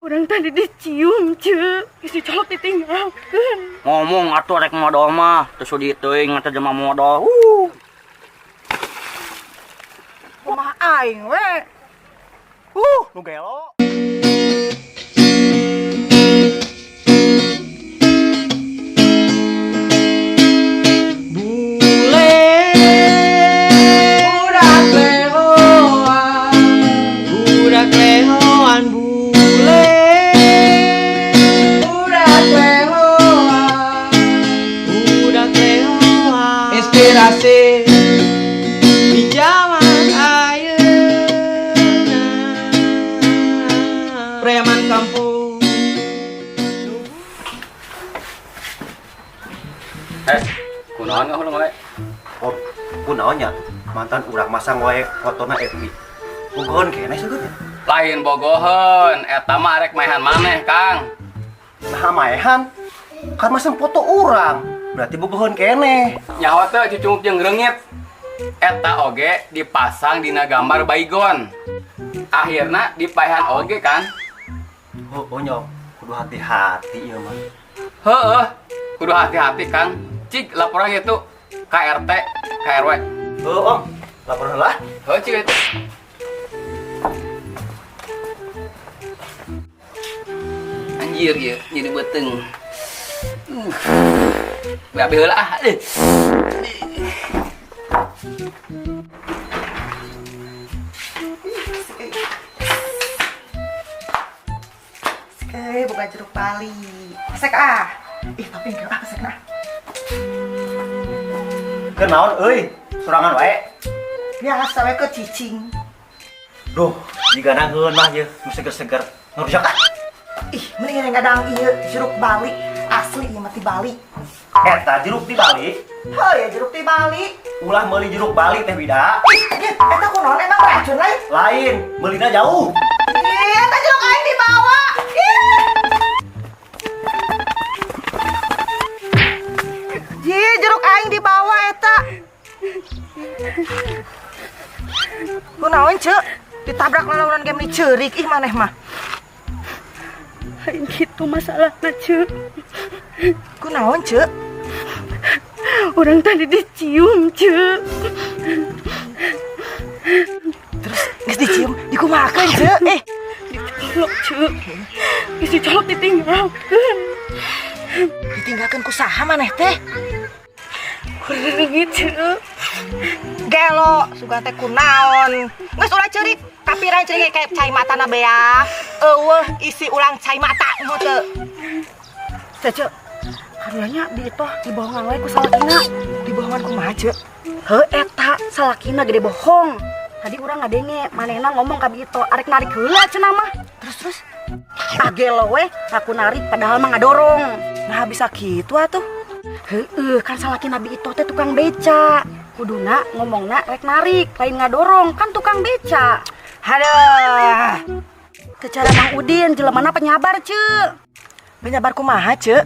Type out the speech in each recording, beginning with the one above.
Urang tadi dicium, Ceu. Geus dicolok ditinggalkeun. Ngomong atuh rek modal mah, teu sudi teuing eta jelema modal. Kumaha aing we. Nu gelo. Bule budak lehoan, budak lehoan bule, budak lehoan, budak lehoan. Inspirasi di zaman ayeuna, preman kampung. Eh, kunaon ngahuleng wae? Oh, kunaon nya? Mantan urang masang wae fotona FB. Bogoheun keneh seugeut nya. Lain bogoheun, eta mah arek maehan maneh, Kang. Nah, maehan. Kan masang foto urang. Berarti bogoheun keneh. Nyaho teu cucunguk jeung reungit. Eta oge dipasang dina gambar baygon. Akhirna dipaehan oge kan? Oh, oh nyong, kudu hati-hati ieu mah. Heeh, kudu hati-hati, Kang. Cik laporan itu ka RT, ka RW. Heuh, Om. Laporan lah. Heuh, cik itu. Anjir ieu, nyeri beuteung. BAB heula ah. Aduh. Oke, bukan jeruk Bali. Pesek ah. Ih, tapi enggak ah pesek nah. Kenaon euy? Sorangan wae. Biasa we ke cicing. Duh, jigana ngeunah ieu, nu seger-seger. Ngerujak ah. Ih, mending ngadang ieu jeruk Bali. Asli ieu mah ti Bali. Eta jeruk di Bali. Heuh, ya jeruk ti Bali. Ulah meuli jeruk Bali teh Wida. Ih, eta kunaon emang racun lain? Lain, meulina jauh. Ih, eta jeruk aing dibawa. Ih. Ji, jeruk aing dibawa eta. Kunaon, Ceu? Ditabrak lalaunan ge meni ceurik ih maneh mah. Lain kitu masalahna, Ceu. Kunaon, Ceu? Urang tadi dicium, Ceu. Terus geus dicium dikumahakeun, Ceu? Dicolok, Ceu. Geus dicolok ditinggalkeun. Ditinggalkeun ku saha maneh teh? Reungit, Ceu. Gelo, sugan teh kunaon. Geus ulah ceurik, kapiran ceurik kayak cai matana beak. Eueuh isi ulang cai mata nu teu. Ceu, Ceu. Karunya di itu dibohongan wae ku salakina. Dibohongan kumaha, Ceu? Heuh eta salakina gede bohong. Tadi urang ngadenge manehna ngomong ka Bi Ito arek narik heula cenah mah. Terus terus Ah gelo we ngaku narik padahal mah ngadorong. Nah bisa kitu atuh. Heueuh kan salakina Bi Ito teh tukang beca. Kuduna ngomongna rek narik lain ngadorong kan tukang beca. Haduh. Secara Mang Udin jelemana penyabar, Ceu. Penyabar kumaha, Ceu?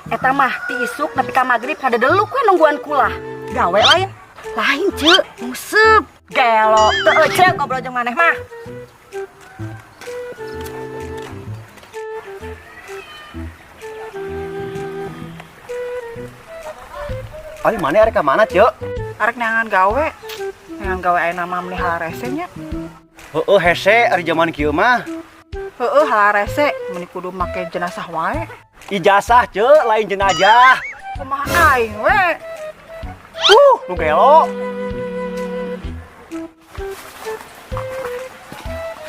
Eta mah ti isuk nepi ka magrib ngadedeluk we nungguan kulah. Gawe lain? Lain, Ceu, nguseup. Gelo, teu euceuk ngobrol jeung maneh mah. Ari maneh arek ka mana, Ceu? Arek neangan gawe. Neangan gawe ayeuna mah meuni harese nya. Heueuh hese ari jaman kieu mah. Heueuh harese meuni kudu make jenazah wae. Ijazah, Ceu, lain jenazah. Kumaha aing we. Nu gelo.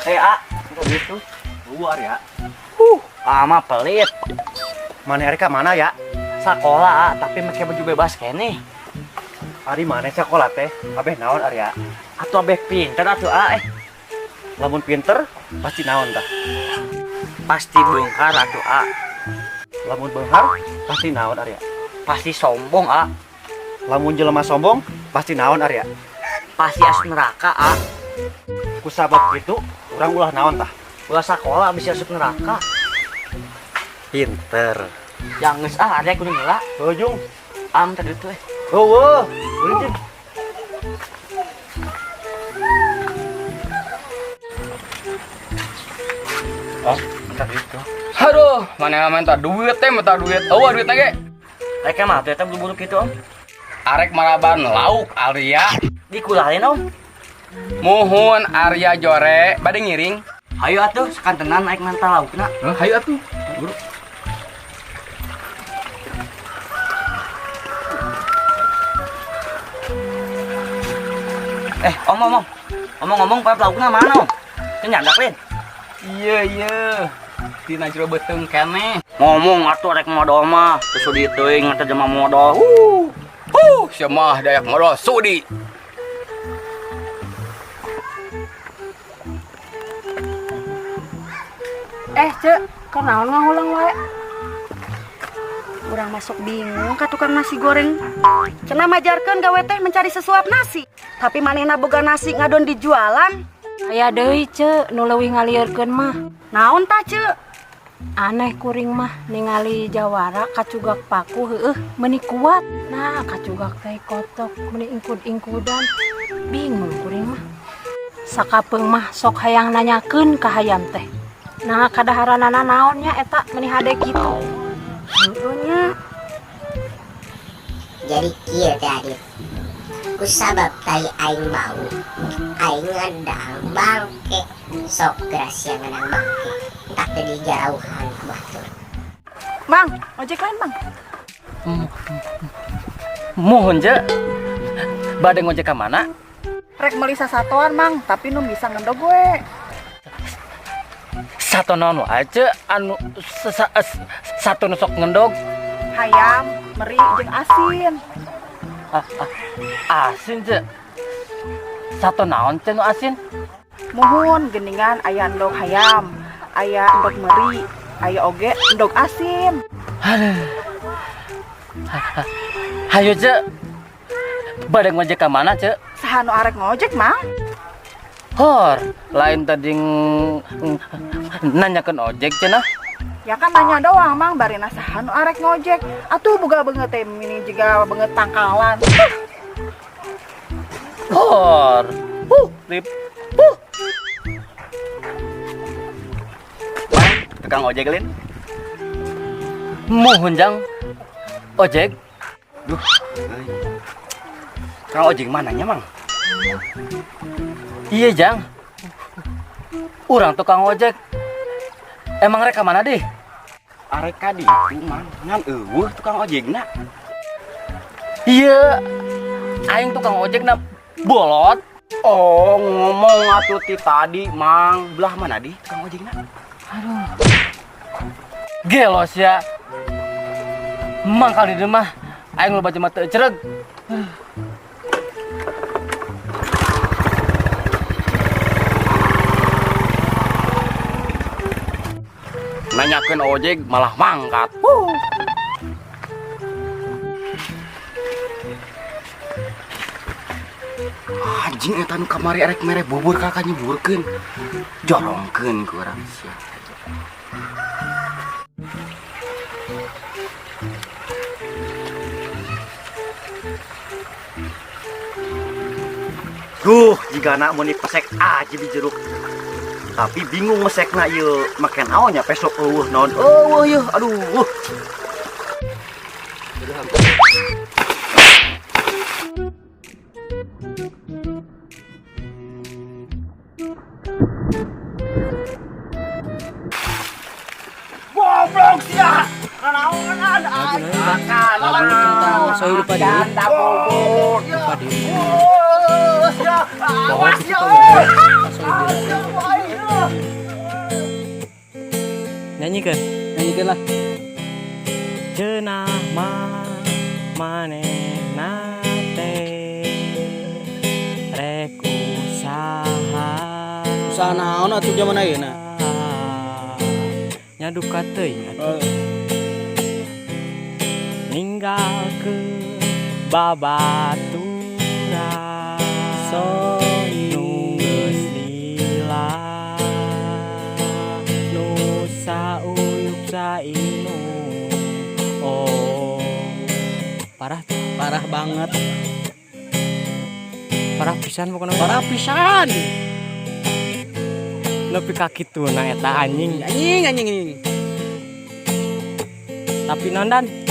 A, minta duit tuh. Luar ya. Ama pelit. Mana arek ka mana ya? Sakola, A, tapi make baju bebas keneh. Ari mana sekolah teh? Abeh naon Arya? Atuh abeh pinter atuh, A, eh. Lamun pinter pasti naon tah? Pasti beunghar atuh, A. Lamun beunghar pasti naon Arya? Pasti sombong, A. Lamun jelema sombong pasti naon Arya? Pasti asup neraka, A. Kusabab kitu urang ulah naon tah? Ulah sakola bisa asup neraka. Pinter. Yang geus ah Arya kudu heula. Heuh jung. Am tadi tuh eh. Heueuh. Ulin. Oh, Minta duit tuh. Aduh, mana minta duit teh, minta duit. Eueuh duitna ge. Rek mah tuh eta buru-buru kitu, Om. Arek maraban lauk Arya. Dikularin, Om. Muhun Arya jore bade ngiring. Hayu atuh sakantenan naik manta laukna. Heuh, hayu atuh. Buru. Om, Om, Om. Omong-omong paep laukna mana, Om? Teu nyandak lain. Iya, iya. Tina jero beuteung keneh. Ngomong atuh rek modal mah, teu sudi teuing eta jelema modal. Sia mah dayak modal sudi. Cek, kunaon ngahulang wae? Urang masuk bingung ka tukang nasi goreng. Cenah majarkeun gawe teh mencari sesuap nasi. Tapi manehna boga nasi ngadon dijualan. Aya deui, Cek, nu leuwih ngalieurkeun mah. Naon tah, Cek? Aneh kuring mah ningali jawara kacugak paku heueuh meuni kuat. Nah, kacugak teh kotok meuni ingkud-ingkudan. Bingung kuring mah. Sakapeung mah sok hayang nanyakeun ka hayam teh. Nah, kadaharanana naon nya eta meuni hade kitu. Heueuh nya. Jadi kieu teh Adit. Kusabab tai aing bau, aing ngadang bangke. Sok Gracia ngadang bangke. Tak teu dijarauhan ku batur. Mang, ojek lain, Mang. Muhun je. Bade ngojek ka mana? Rek meuli sasatoan, Mang, tapi nu bisa ngendog we. Sato naon wae, Ce? Anu sato nu sok ngendog. Hayam, meri jeung asin. Asin, Ce. Sato naon, Ce, nu asin? Muhun geningan aya endog hayam, aya endog meri, aya oge endog asin. Aduh. Hayo, Ce. Bade ngojek ka mana, Ce? Saha nu arek ngojek, Mang? Hor, lain tadi nanyakeun ojek cenah. Ya kan nanya doang, Mang, barina saha nu arek ngojek. Atuh boga beungeut teh mini jiga beungeut tangkalan. Hor. Lip. Mang, tukang ojek lin? Muhun jang. Ojek. Duh, euy. Tukang ojek mananya, Mang? Iya, Jang. Urang tukang ojek. Emang rek ka mana deh? Arek ka ditu, Mang. Ngan eueuh tukang ojekna. Iya. Aing tukang ojekna bolot. Oh, ngomong atuh ti tadi, Mang. Belah mana di tukang ojekna? Aduh. Gelos ya. Mang kali di mah aing loba jelema teu cereg. Nanyakeun ojek malah mangkat. Anjing eta nu kamari arek mere bubur ka nyeburkeun. Jorongkeun ku urang sia. Duh, jigana mun dipesek aja di jeruk. Tapi bingung mesekna ieu, make naon nya pesok eueuh naon eueuh ieu. Aduh. Goblok sia. Nanaonan aing. Lagu tentang saya lupa diri. Lupa diri. Bahwa kita nyanyikan, nyanyikan lah. Cenah manehna teh rek usaha. Usaha naon atuh jaman ayeuna? Nyaduka teuing atuh. Ninggalkeun babaturan nu geus lila nu sauyup sainum. Oh, parah tuh. Parah banget. Parah pisan pokoknya. Parah pisan. Nepi ka kituna eta anjing. Anjing, anjing, anjing. Tapi nondan.